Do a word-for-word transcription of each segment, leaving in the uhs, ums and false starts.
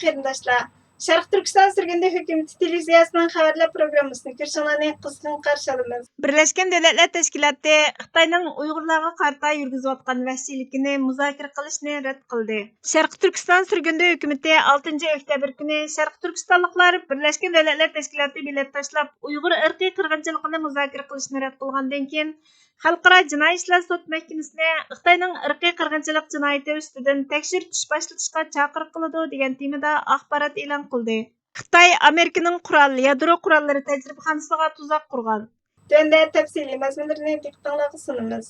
قېرىنداشلار، شەرقىي تۈركىستان سۈرگۈندە ھۆكۈمىتى تېلېۋىزىيەسىنىڭ خەۋەرلەر پروگراممىسىنى كۆرۈشۈڭلارنى قىزغىن قارشى ئالىمىز. بىرلەشكەن دۆلەتلەر تەشكىلاتى خىتاينىڭ ئۇيغۇرلارغا قارىتا يۈرگۈزۈۋاتقان ۋەھشىيلىكىنى مۇزاكىرە قىلىشنى رەت قىلدى. شەرقىي تۈركىستان سۈرگۈندە ھۆكۈمىتى ئالتىنچى ئۆكتەبىر كۈنى شەرقىي تۈركىستانلىقلار بىرلەشكەن دۆلەتلەر تەشكىلاتى بېلەت تاشلاپ، ئۇيغۇر ئىرقىي قىرغىنچىلىقىنى مۇزاكىرە قىلىشنى رەت قىلغاندىن كېيىن، خەلقئارا جىنايى ئىشلار سوت مەھكىمىسىنى خىتاينىڭ ئىرقىي قىرغىنچىلىق جىنايىتى ئۈستىدىن تەكشۈرتۈش باشلىتىشقا چاقىرىق قىلىدۇ، دېگەن تېمىدا ئاخبارات ئېلان قىلدى. خىتاي ئامېرىكىنىڭ قورال، يادرو قوراللىرى تەجرىبىخانىسىغا تۇزاق قۇرغان. تۆۋەندە تەپسىلىي مەزمۇنلىرىنى دىققىتىڭلارغا سۇنىمىز.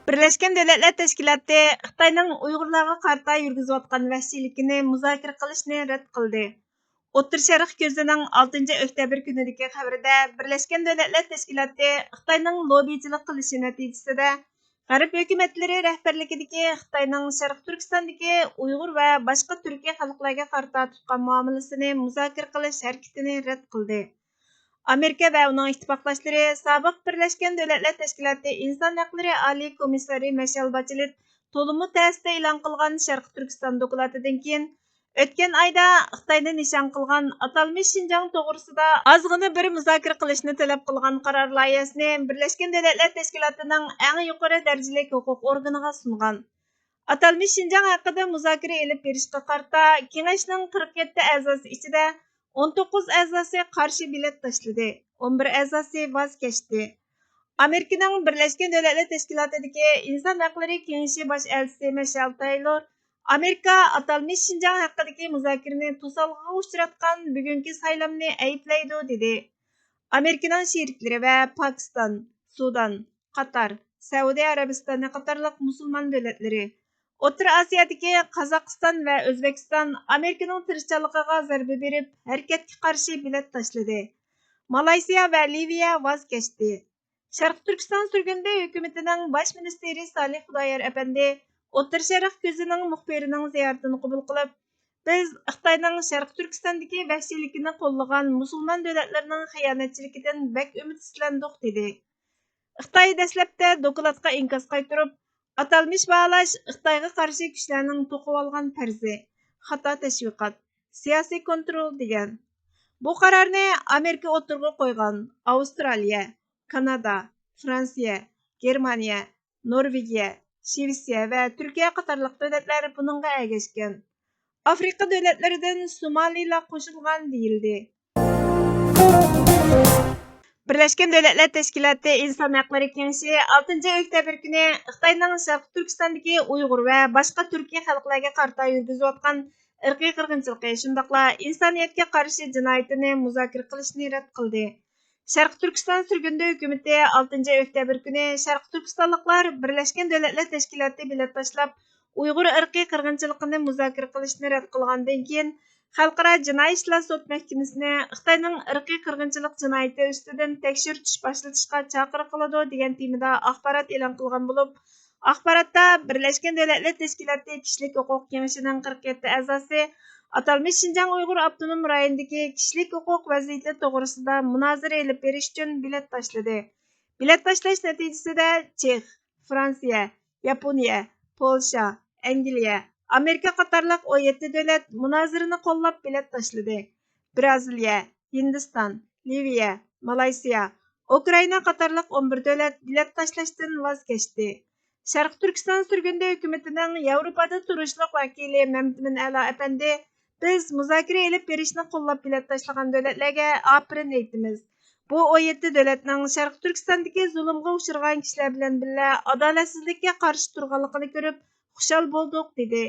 بىرلەشكەن دۆلەتلەر تەشكىلاتى خىتاينىڭ ئۇيغۇرلارغا قارىتا يۈرگۈزۈۋاتقان ۋەھشىيلىكىنى مۇزاكىرە قىلىشنى رەت قىلدى. ئوتتۇرا شەرق كۆزىنىڭ ئالتىنچى ئۆكتەبىر كۈنىدىكى خەۋىرىدە، بىرلەشكەن دۆلەتلەر تەشكىلاتى خىتاينىڭ لوببىچىلىق قىلىشى نەتىجىسىدە، غەرب ھۆكۈمەتلىرى رەھبەرلىكىدىكى خىتاينىڭ شەرقىي تۈركىستاندىكى ئۇيغۇر ۋە باشقا تۈركىي خەلقلەرگە قارىتا تۇتقان مۇئامىلىسىنى مۇزاكىرە قىلىش ھەرىكىتىنى رەت قىلدى. ئامېرىكا ۋە ئۇنىڭ ئىتتىپاقداشلىرى سابىق بىرلەشكەن دۆلەتلەر تەشكىلاتى ئىنسان ھەقلىرى ئالىي كومىسسارى مىشېل باچېلېت تولىمۇ تەستە ئېلان قىلغان شەرقىي تۈركىستان دوكلاتىدىن كېيىن، ئۆتكەن ئايدا خىتاينى نىشان قىلغان ئاتالمىش شىنجاڭ توغرىسىدا ئازغىنە بىر مۇزاكىرە قىلىشنى تەلەپ قىلغان قارار لايىھەسىنى بىرلەشكەن دۆلەتلەر تەشكىلاتىنىڭ ئەڭ يۇقىرى دەرىجىلىك ھوقۇق ئورگىنىغا سۇنغان. ئاتالمىش شىنجاڭ ھەققىدە مۇزاكىرە ئېلىپ بېرىشقا قارىتا، كېڭەشنىڭ قىرىق يەتتە ئەزاسى ئىچىدە ئون توققۇز ئەزاسى قارشى بېلەت تاشلىدى، ئون بىر ئەزاسى ۋاز كەچتى. ئامېرىكىنىڭ بىرلەشكەن دۆلەتلەر تەشكىلاتىدىكى ئىنسان ھەقلىرى كېڭىشى باش ئەلچىسى مىشېل تەيلور، ئامېرىكا ئاتالمىش شىنجاڭ ھەققىدىكى مۇزاكىرىنى توسالغۇغا ئۇچراتقان بۈگۈنكى سايلامنى ئەيىبلەيدۇ، دېدى. ئامېرىكىنىڭ شېرىكلىرى ۋە پاكىستان، سۇدان، قاتار، سەئۇدى ئەرەبىستانى قاتارلىق مۇسۇلمان دۆلەتلىرى، ئوتتۇرا ئاسىيادىكى قازاقىستان ۋە ئۆزبېكىستان ئامېرىكىنىڭ تىرىشچانلىقىغا زەربە بېرىپ، ھەرىكەتكە قارشى بېلەت تاشلىدى. مالايسىيا ۋە لىۋىيە ۋاز كەچتى. شەرقىي تۈركىستان سۈرگۈندە ھۆكۈمىتىنىڭ باش مىنىستىرى سالىھ خۇدايار ئەپەندى ئوتتۇرا شەرق كۆزىنىڭ مۇخبىرىنىڭ زىيارىتىنى قوبۇل قىلىپ، بىز خىتاينىڭ شەرقىي تۈركىستاندىكى ۋەھشىيلىكىنى قوللىغان مۇسۇلمان دۆلەتلىرىنىڭ خىيانەتچىلىكىدىن بەك ئۈمىدسىزلەندۇق، دېدى. خىتاي دەسلەپتە دوكلاتقا ئىنكاس قايتۇرۇپ، ئاتالمىش باھالاش خىتايغا قارشى كۈچلەرنىڭ توقۇۋالغان پەرزى، خاتا تەشۋىقات، سىياسىي كونترول دېگەن. بۇ قارارنى ئامېرىكا ئوتتۇرىغا قويغان ئاۋسترالىيە، كانادا، فرانسىيە، گېرمانىيە، نورۋېگىيە، شىۋېتسىيە ۋە تۈركىيە قاتارلىق دۆلەتلەر بۇنىڭغا ئەگەشكەن. ئافرىقا دۆلەتلىرىدىن سومالىلا قوشۇلغان دېيىلدى. بىرلەشكەن دۆلەتلەر تەشكىلاتى ئىنسان ھەقلىرى كېڭىشى ئالتىنچى ئۆكتەبىر كۈنى خىتاينىڭ شەرقىي تۈركىستاندىكى ئۇيغۇر ۋە باشقا تۈركىي خەلقلەرگە قارىتا يۈرگۈزۈۋاتقان ئىرقىي قىرغىنچىلىقى، شۇنداقلا ئىنسانىيەتكە قارشى جىنايىتىنى مۇزاكىرە قىلىشنى رەت قىلدى. شەرقىي تۈركىستان سۈرگۈندە ھۆكۈمىتى ئالتىنچى ئۆكتەبىر كۈنى شەرقىي تۈركىستانلىقلار بىرلەشكەن دۆلەتلەر تەشكىلاتى بېلەت تاشلاپ، ئۇيغۇر ئىرقىي قىرغىنچىلىقىنى مۇزاكىرە قىلىشنى رەت قىلغاندىن كېيىن، خەلقئارا جىنايى ئىشلار سوت مەھكىمىسىنى خىتاينىڭ ئىرقىي قىرغىنچىلىق جىنايىتى ئۈستىدىن تەكشۈرتۈش باشلىتىشقا چاقىرىق قىلىدۇ، دېگەن تېمىدا ئاخبارات ئېلان قىلغان بولۇپ، ئاخباراتتا بىرلەشكەن دۆلەتلەر تەشكىلاتى كىشىلىك ھوقۇق كېڭىشىنىڭ قىرىق يەتتە ئەزاسى ئاتالمىش شىنجاڭ ئۇيغۇر ئاپتونوم رايونىدىكى كىشىلىك ھوقۇق ۋەزىيىتى توغرىسىدا مۇنازىرە ئېلىپ بېرىش ئۈچۈن بېلەت تاشلىدى. بېلەت تاشلاش نەتىجىسىدە چېخ، فرانسىيە، ياپونىيە، پولشا، ئەنگلىيە، ئامېرىكا قاتارلىق ئون يەتتە دۆلەت مۇنازىرىنى قوللاپ بېلەت تاشلىدى. برازىلىيە، ھىندىستان، لىۋىيە، مالايسىيا، ئۇكرائىنا قاتارلىق ئون بىر دۆلەت بېلەت تاشلاشتىن ۋاز كەچتى. شەرقىي تۈركىستان سۈرگۈندە ھۆكۈمىتىنىڭ ياۋروپادا تۇرۇشلۇق ۋەكىلى مەمتىمىن ئەلا ئەپەندى، بىز مۇزاكىرە ئېلىپ بېرىشنى قوللاپ بېلەت تاشلىغان دۆلەتلەرگە ئاپىرىن ئېيتىمىز. بۇ ئون يەتتە دۆلەتنىڭ شەرقىي تۈركىستاندىكى زۇلۇمغا ئۇچرىغان كىشىلەر بىلەن بىللە ئادالەتسىزلىككە قارشى تۇرغانلىقىنى كۆرۈپ خۇشال بولدۇق، دېدى.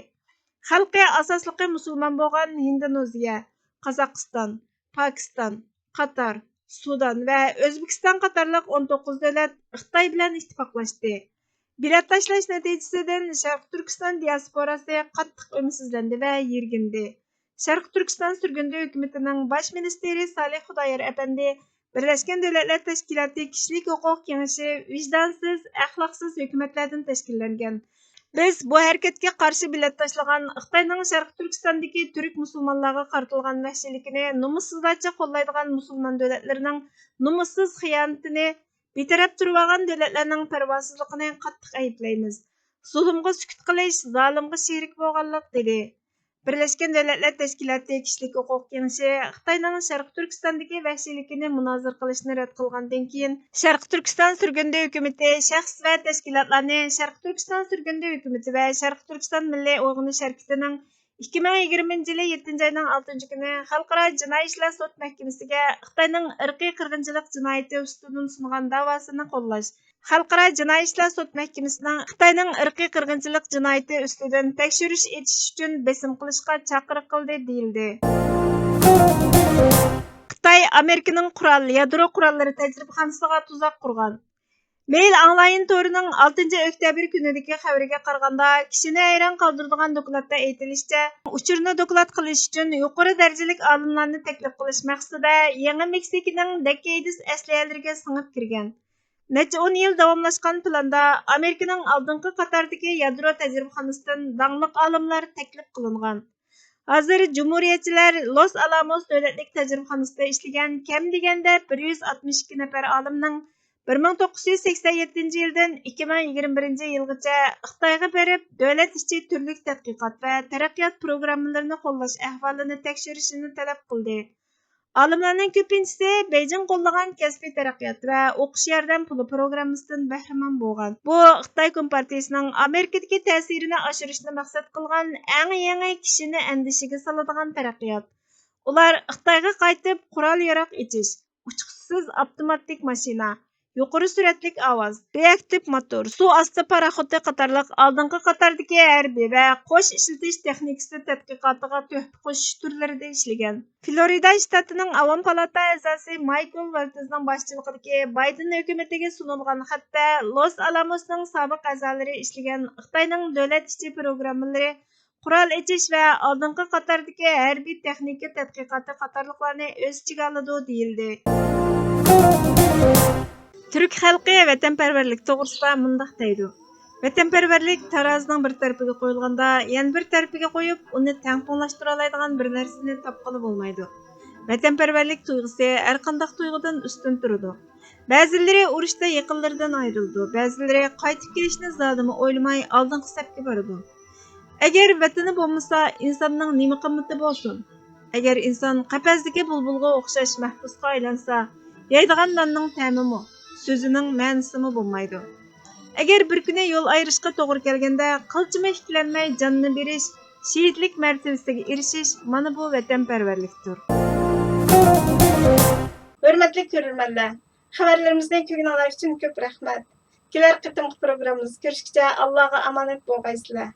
خەلقى ئاساسلىقى مۇسۇلمان بولغان ھىندونېزىيە، قازاقىستان، پاكىستان، قاتار، سۇدان ۋە ئۆزبېكىستان قاتارلىق ئون توققۇز دۆلەت خىتاي بىلەن ئىتتىپاقلاشتى. بېلەت تاشلاش نەتىجىسىدىن شەرقىي تۈركىستان دىياسپوراسى قاتتىق ئۈمىدسىزلەندى ۋە يىرگىندى. شەرقىي تۈركىستان سۈرگۈندە ھۆكۈمىتىنىڭ باش مىنىستىرى سالىھ خۇدايار ئەپەندى بىرلەشكەن دۆلەتلەر تەشكىلاتى كىشىلىك ھوقۇق كېڭىشى ۋىجدانسىز، ئەخلاقسىز ھۆكۈمەتلەردىن تەشكىللەنگەن. بىز بۇ ھەرىكەتكە قارشى بېلەت تاشلىغان خىتاينىڭ شەرقىي تۈركىستاندىكى تۈرك مۇسۇلمانلارغا قارىتىلغان ۋەھشىيلىكىنى نومۇسسىزلارچە قوللايدىغان مۇسۇلمان دۆلەتلىرىنىڭ نومۇسسىز خىيانىتىنى، بىتەرەپ تۇرۇۋالغان دۆلەتلەرنىڭ پەرۋاسىزلىقىنى قاتتىق ئەيىبلەيمىز. زۇلۇمغا سۈكۈت قىلىش زالىمغا شېرىك بولغانلىق، دېدى. بىرلەشكەن دۆلەتلەر تەشكىلاتى كىشىلىك ھوقۇق كېڭىشى خىتاينىڭ شەرقىي تۈركىستاندىكى ۋەھشىيلىكىنى مۇنازىرە قىلىشنى رەت قىلغاندىن كېيىن، شەرقىي تۈركىستان سۈرگۈندە ھۆكۈمىتى شەخس ۋە تەشكىلاتلارنى شەرقىي تۈركىستان سۈرگۈندە ھۆكۈمىتى ۋە شەرقىي تۈركىستان مىللىي ئويغىنىش ھەرىكىتىنىڭ ئىككى مىڭ يىگىرمىنچى يىلى يەتتىنچى ئاينىڭ ئالتىنچى كۈنى خەلقئارا جىنايى ئىشلار سوت مەھكىمىسىگە خىتاينىڭ ئىرقىي قىرغىنچىلىق جىنايىتى ئۈستىدىن سۇنغان داۋاسىنى قوللاش، خەلقئارا جىنايى ئىشلار سوت مەھكىمىسىنىڭ خىتاينىڭ ئىرقىي قىرغىنچىلىق جىنايىتى ئۈستىدىن تەكشۈرۈش ئېچىش ئۈچۈن بېسىم قىلىشقا چاقىرىق قىلدى، دېيىلدى. خىتاي ئامېرىكىنىڭ قورال، يادرو قوراللىرى تەجرىبىخانىسىغا تۇزاق قۇرغان. مېيل ئونلاين تورىنىڭ ئالتىنچى ئۆكتەبىر كۈنىدىكى خەۋىرىگە قارىغاندا، كىشىنى ھەيران قالدۇرىدىغان دوكلاتتا ئېيتىلىشىچە، ئۇچۇرنى دوكلات قىلىش ئۈچۈن يۇقىرى دەرىجىلىك ئالىملارنى تەكلىپ قىلىش مەقسىتىدە يېڭى مېكسىكونىڭ دەككەيدىس ئەسلىھەلىرىگە سىڭىپ كىرگەن. نەچچە ئون يىل داۋاملاشقان پىلاندا ئامېرىكىنىڭ ئالدىنقى قاتاردىكى يادرو تەجرىبىخانىسىدىن داڭلىق ئالىملار تەكلىپ قىلىنغان. ھازىر جۇمھۇرىيەتچىلەر لوس ئالاموس دۆلەتلىك تەجرىبىخانىسىدا ئىشلىگەن كەم دېگەندە بىر يۈز ئاتمىش ئىككى نەپەر ئالىمنىڭ بىر مىڭ توققۇز يۈز سەكسەن يەتتىنچى يىلدىن ئىككى مىڭ يىگىرمە بىرىنچى يىلغىچە خىتايغا بېرىپ، دۆلەت ئىچى تۈرلۈك تەتقىقات ۋە تەرەققىيات پروگراممىلىرىنى قوللاش ئەھۋالىنى تەكشۈرۈشىنى تەلەپ قىلدى. ئالىملارنىڭ كۆپىنچىسى بېيجىڭ قوللىغان كەسپىي تەرەققىيات ۋە ئوقۇش ياردەم پۇلى پروگراممىسىدىن بەھرىمەن بولغان. بۇ خىتاي كومپارتىيىسىنىڭ ئامېرىكىدىكى تەسىرىنى ئاشۇرۇشنى مەقسەت قىلغان ئەڭ يېڭى كىشىنى ئەندىشىگە سالىدىغان تەرەققىيات. ئۇلار خىتايغا قايتىپ، قورال-ياراغ ئېچىش، ئۇچقۇچىسىز ئاپتوماتىك ماشىنا، يۇقىرى سۈرئەتلىك ئاۋاز، رېئاكتىپ موتور، سۇ ئاستى پاراخوتى قاتارلىق ئالدىنقى قاتاردىكى ھەربىي ۋە قوش ئىشلىتىش تېخنىكىسى تەتقىقاتىغا تۆھپە قوشۇش تۈرلىرىدە ئىشلىگەن. فلورىدا شتاتىنىڭ ئاۋام پالاتا ئەزاسى مايكل ۋالتزنىڭ باشچىلىقىدىكى بايدېن ھۆكۈمىتىگە سۇنۇلغان خەتتە لوس ئالاموسنىڭ سابىق ئەزالىرى ئىشلىگەن خىتاينىڭ دۆلەت ئىچى پروگراممىلىرى، قورال ئېچىش ۋە ئالدىنقى قاتاردىكى ھەربىي تېخنىكا تەتقىقاتى قاتارلىقلارنى ئۆز ئىچىگە ئالىدۇ، دېيىلدى. تۈرك خەلقى ۋەتەنپەرۋەرلىك توغرىسىدا مۇنداق دەيدۇ: ۋەتەنپەرۋەرلىك تارازىنىڭ بىر تەرىپىگە قويۇلغاندا، يەنە بىر تەرىپىگە قويۇپ، ئۇنى تەڭپۇڭلاشتۇرالايدىغان بىر نەرسىنى تاپقىلى بولمايدۇ. ۋەتەنپەرۋەرلىك تۇيغۇسى ھەرقانداق تۇيغۇدىن ئۈستۈن تۇرىدۇ. بەزىلىرى ئۇرۇشتا يېقىنلىرىدىن ئايرىلىدۇ، بەزىلىرى قايتىپ كېلىشنى زادىمۇ ئويلىماي ئالدىنقى سەپكە بارىدۇ. ئەگەر ۋەتىنى بولمىسا، ئىنساننىڭ نېمە قىممىتى بولسۇن؟ ئەگەر ئىنسان قەپەستىكى بۇلبۇلغا ئوخشاش مەھبۇسقا ئايلانسا، يەيدىغان ناننىڭ تەمىمۇ، سۆزىنىڭ مەنىسىمۇ بولمايدۇ. ئەگەر بىر كۈنى يول ئايرىشقا توغرا كەلگەندە، قىلچىمۇ ئىككىلەنمەي جاننى بېرىش، شېھىتلىك مەرتىۋىسىگە ئېرىشىش، مانا بۇ ۋەتەنپەرۋەرلىكتۇر. ھۆرمەتلىك كۆرۈرمەنلەر، خەۋەرلىرىمىزنى كۆرگىنىڭلار ئۈچۈن كۆپ رەھمەت. كېلەر قېتىمقى پروگراممىمىزدا كۆرۈشكىچە ئاللاغا ئامانەت بولغايسىلەر.